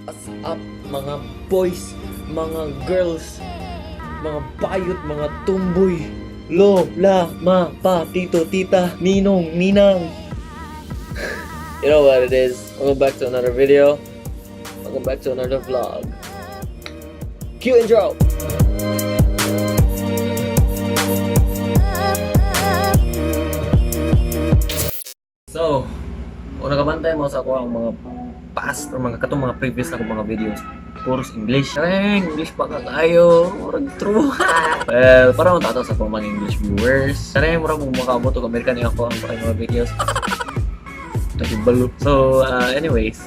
What's up, mga boys, mga girls, mga bayot, mga tumboy, lo, la, ma, pa, tito, tita, ninong, ninang. You know what it is. Welcome back to another video. Welcome back to another vlog. Cue intro! So, kung nakabantay mo sa ako ang mga past or mga katong mga previous na akong mga videos, puros English. Eh, English pa ka kayo. Murag true. Well, para mo tato sa akong mga English viewers. Kaya murag mo makaabot og American niya ako ang mga videos. Nagibalo. So, anyways,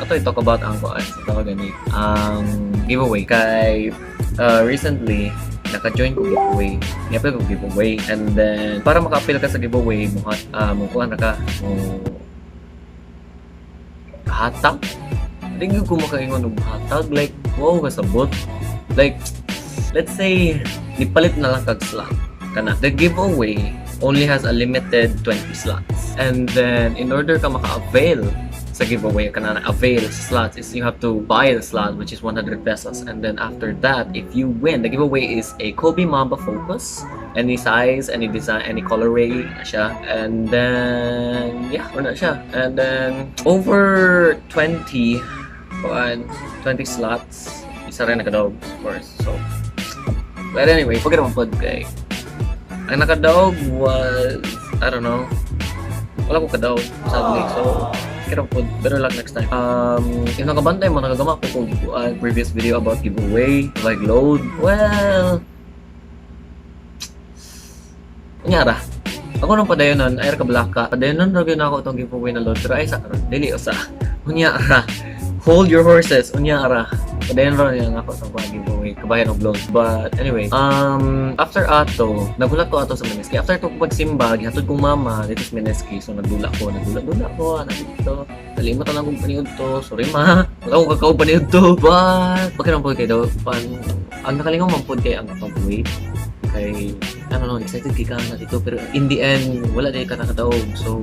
ato i-talk about ang kuan sa tawag gani, ang giveaway kay recently naka-join ko giveaway. Ni-apply ko giveaway and then para maka-apply ka sa giveaway mo mo kuan na ka mo hatag. Hindi gyud ko makaingon og hatag, like wow kasabot. Like, let's say nipalit na lang kag slot kana. The giveaway only has a limited 20 slots. And then in order ka maka-avail sa giveaway, kana na avail sa slots, is you have to buy the slot, which is 100 pesos. And then after that, if you win, the giveaway is a Kobe Mamba Focus, any size, any design, any colorway na siya. And then yeah, wala siya. And then over 20 kuan, 20 slots, isa rin nakadaog, of course. So, but anyway, forget naman pod kay ang nakadaog was, I don't know, wala ko kadaog, sadly. So kira pod, better luck next time. If nakabantay mo, nakagama ko kung previous video about giveaway, like load, well, unya ra. Ako nung padayonon, ay ra kabalaka. Padayonon ra gyud ako itong giveaway na load, pero ay sa karon, dili usa. Unya ra. Hold your horses, unya ra. Padayon ra niya ako itong kuan giveaway, kabayan og load. But anyway, after ato, nagulat ko ato sa Mineski. After to pagsimba, gihatod kong mama dito sa Mineski. So nagdula ko, nagdula-dula ko, ana dito. Nalimot na lang kong paniud to. Sorry, ma. Wala akong kakao paniud to. But, okay lang po kay daw. Pan, ang nakalingaw man pod kay ang pag-wait kay, I don't know, excited kay ka na dito, pero in the end wala din ka nakadaog, so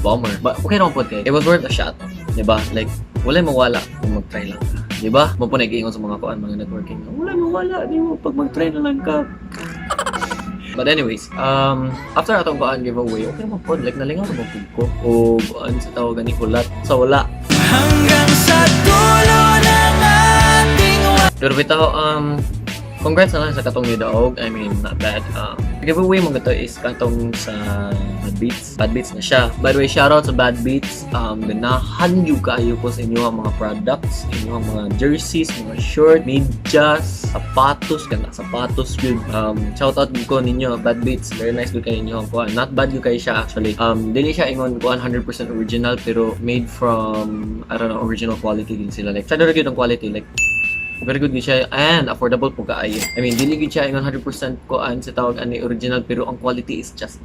bummer, but okay naman pod kay it was worth a shot, di ba? Like, wala mawala kung mag-try lang ka, di ba? Mo po nag-iingon sa mga kuan, mga networking, wala mawala di mo pag mag-try na lang ka. But anyways, after atong kuan giveaway, okay naman pod, like nalingaw naman pod ko. O kuan sa tawag gani, hulat sa wala. Hanggang sa dulo ng ating Pero bitaw, congrats na lang sa katong nidaog. I mean, not bad. Giveaway mo gato is katong sa Bad Beats. Bad Beats na siya. By the way, shoutout sa Bad Beats. Ganahan jud kaayo ko sa inyo ang mga products, inyo ang mga jerseys, mga short, medyas, sapatos, gana sapatos yun. Shoutout ko ninyo, Bad Beats. Very nice jud kay inyo ang kuan. Not bad jud kay siya actually. Dili siya ingon kuan 100% original, pero made from, I don't know, original quality din sila. Like, sada gyud ang quality, like very good gyud siya and affordable po kaayo. I mean, dili gyud siya ingon 100% kuan sa tawag ani original, pero ang quality is just.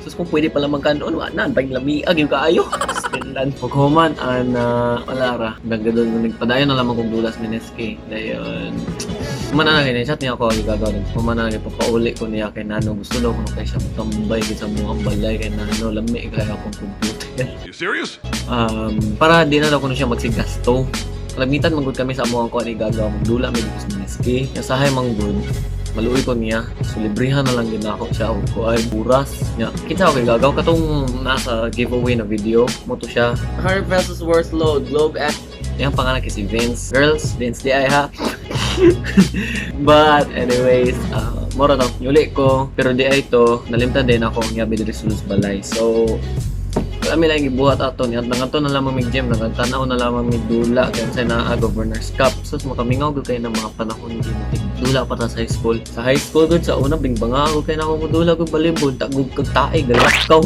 Sus, kung pwede pala magkanon, wala na, bang lamiag yung kaayo. Stilan. Paghuman, ana, wala ra. Naggadon, nagpadayon na lamang kong dulas Mineski. Dayon, humana na kay chat niya ako, gagawin. Humana na kay papauli ko niya kay Nano. Gusto daw ko na kay siya tambay kay sa mga balay kay Nano. Lami kay akong computer. You serious? Para di na daw kuno siya magsigasto. Kalamitan manggod kami sa amuang kuan igagaw, magdula mi dito sa Mineski. Nasahay manggod. Maluoy ko niya. So librihan na lang din ako siya og kuan buras. Nya kinsa ako gagaw katong nasa giveaway na video mo to siya. 100 pesos worth load Globe at yung pangalan kay si Vince. Girls, Vince di ay ha. But anyways, mora to, yuli ko, pero di ay to, nalimtan din ako ang yabi diri sulod sa balay. So, wala mi lang gibuhat ato niya. Nangadto na lamang mig gym, nagtanaw na lamang mig dula kay sa naa Governor's Cup. So makamingaw gud kay ng mga panahon din dula pa ta sa high school. Sa high school gud sa una bingbanga ko kay nako dula gud balibon, tagog kag tae galakaw.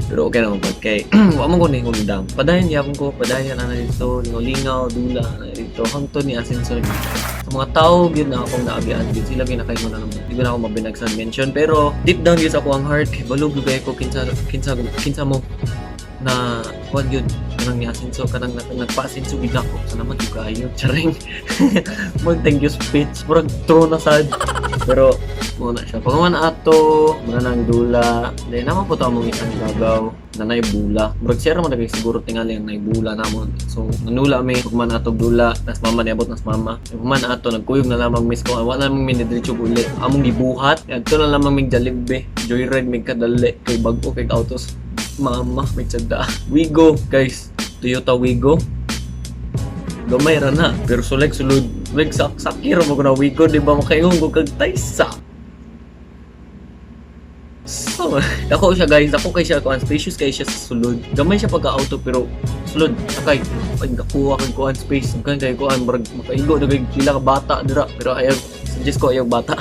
Pero okay naman pag kay wa man ko nahingundam. Padayon gyapon ko, padayon ana dito, lingaw-lingaw, dula ana dito hangtod ni asenso sa mga tao gyud na akong naagian gyud sila gyud nakaingon na naman. Di ko na ako mabinagsan mention, pero deep down gyud sa ako ang heart kay balog gyud kay ko kinsa kinsa kinsa mo na kuan gyud kanang ni-asenso, kanang nagpa-asenso gyud ako. Salamat gyud kaayo, charing. Mag thank you speech, murag true na sad, pero Mao na siya. Pag ato, muna nang dula. Then naman po to among isang gagaw na naibula. Murag siya ra man kay siguro tingali ang naibula namon. So nanula mi pag man ato dula, nas mama niabot nas mama. Pag man ato nagkuyog na lamang mis ko, wala namang mi diretso uli. Among gibuhat, adto na lamang mig Jollibee. Joyride mig kadali kay bag-o kay autos. Mama, may tsada. Wigo, guys. Toyota Wigo. Gamay ra na. Pero suleg sulod. Leg sak sakira mo ko na Wigo, di ba makaingon ko kag taysa. So, ako siya, guys, ako kay siya kuan, spacious kay siya sa sulod. Gamay siya pagka-auto pero sulod sakay. Pag nakuha kag kuan space, kan kay kuan murag makaigo na kay pila ka bata dira. Pero ayaw, suggest ko ayaw bata.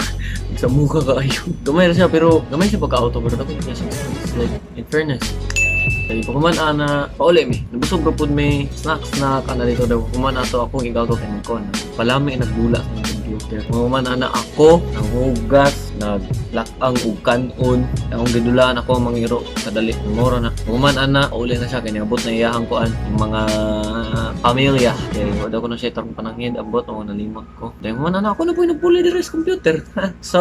Sa mukha kaayo. Gamay ra siya pero gamay siya pagka-auto pero dako siya space. Like, in fairness, kay pagkuman ana, pauli mi. Nabusog ra pud mi, snack snack ana dito daw. Pagkuman ato akong igagaw kay ko na. Palami nagdula sa computer. Pagkuman ana ako, nanghugas, naglakang ug kanon. Akong gidulaan ako ang mangiro kadali. Moro na. Pagkuman ana, pauli na siya kay niabot na iyahang kuan yung mga pamilya. Kay wala ko na siya tarong panangid ambot o nalimot ko. Dahil man ana ako na po yung nagpuli diri sa computer. So,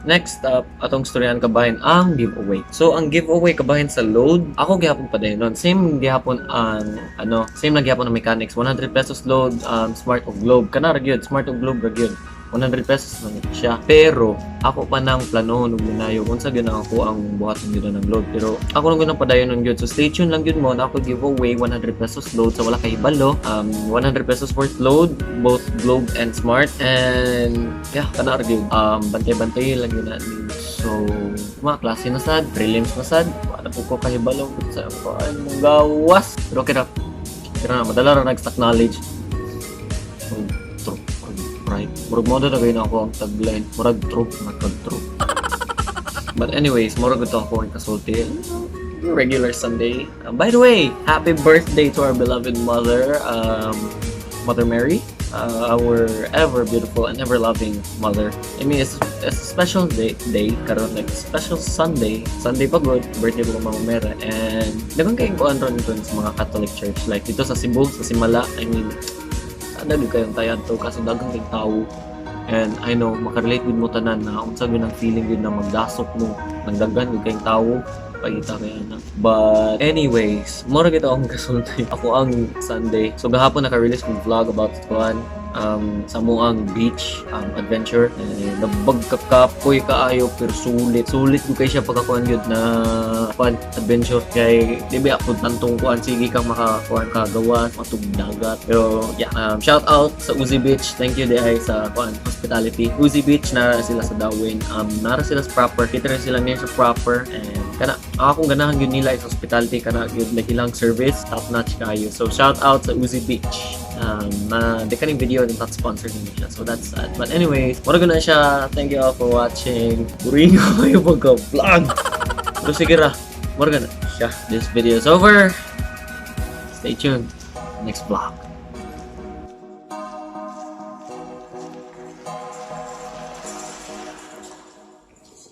next up, atong storyan kabahin ang giveaway. So, ang giveaway kabahin sa load, ako gihapon pa din nun. Same gihapon ang ano, same lang gihapon ang mechanics. 100 pesos load, Smart o Globe. Kana ra gyud, Smart o Globe ra gyud. 100 pesos man siya. Pero ako pa nang plano nung minayo unsa gyud ang ako ang buhaton gyud ng load. Pero ako nang gyud ang padayon nun gyud. So stay tuned lang gyud mo na ako giveaway 100 pesos load sa wala kay hibalo. 100 pesos worth load, both Globe and Smart. And yeah, kana ra gyud. Bantay-bantay lang gyud na ni. So, mga klase na sad, prelims na sad. Wala po ko kahibalo sa ko ay mong gawas. Pero okay ra. Pero na, madala ra nag-stock knowledge. Murag true, murag right. Murag mo na kayo na ako ang tagline. Murag true, murag true. But anyways, murag ito ako ang kasulti. Regular Sunday. By the way, happy birthday to our beloved mother, Mother Mary, our ever beautiful and ever loving mother. I mean, it's a special day karon, like special Sunday. Sunday pa good, birthday ko Mama Mary. And daghan kayong kuan ron dito sa mga Catholic church. Like dito sa Cebu, sa Simala, I mean, sana gyud kayong tayan to kaso daghang kayong tao. And I know, makarelate with mo tanan na unsa gyud ang feeling gyud na magdasok mo nang daghan gyud kayong tao pagita kaya na. But anyways, mura gyud akong kasulti. Ako ang Sunday. So gahapon naka-release kong vlog about kuan sa muang beach adventure. Eh, nabagkakapoy kaayo pero sulit. Sulit gyud kay siya pagkakuan gyud na kuan adventure kay di ba ako tantong kuan sige kang makakuan kagawa matug dagat. Pero yeah, shout out sa Uzi Beach. Thank you diay sa kuan hospitality. Uzi Beach na sila sa Dauin. Nara sila sa proper. Kita rin sila near sa proper and kana ang akong ganahan gyud nila is hospitality, kana gyud like ilang service top notch kayo. So shout out sa Uzi Beach. Na di kaning video not sponsored din siya. So that's sad. But anyways, mura na siya. Thank you all for watching. Boring kayo pagka-vlog. Pero sige ra, mura na siya. This video is over. Stay tuned. Next vlog.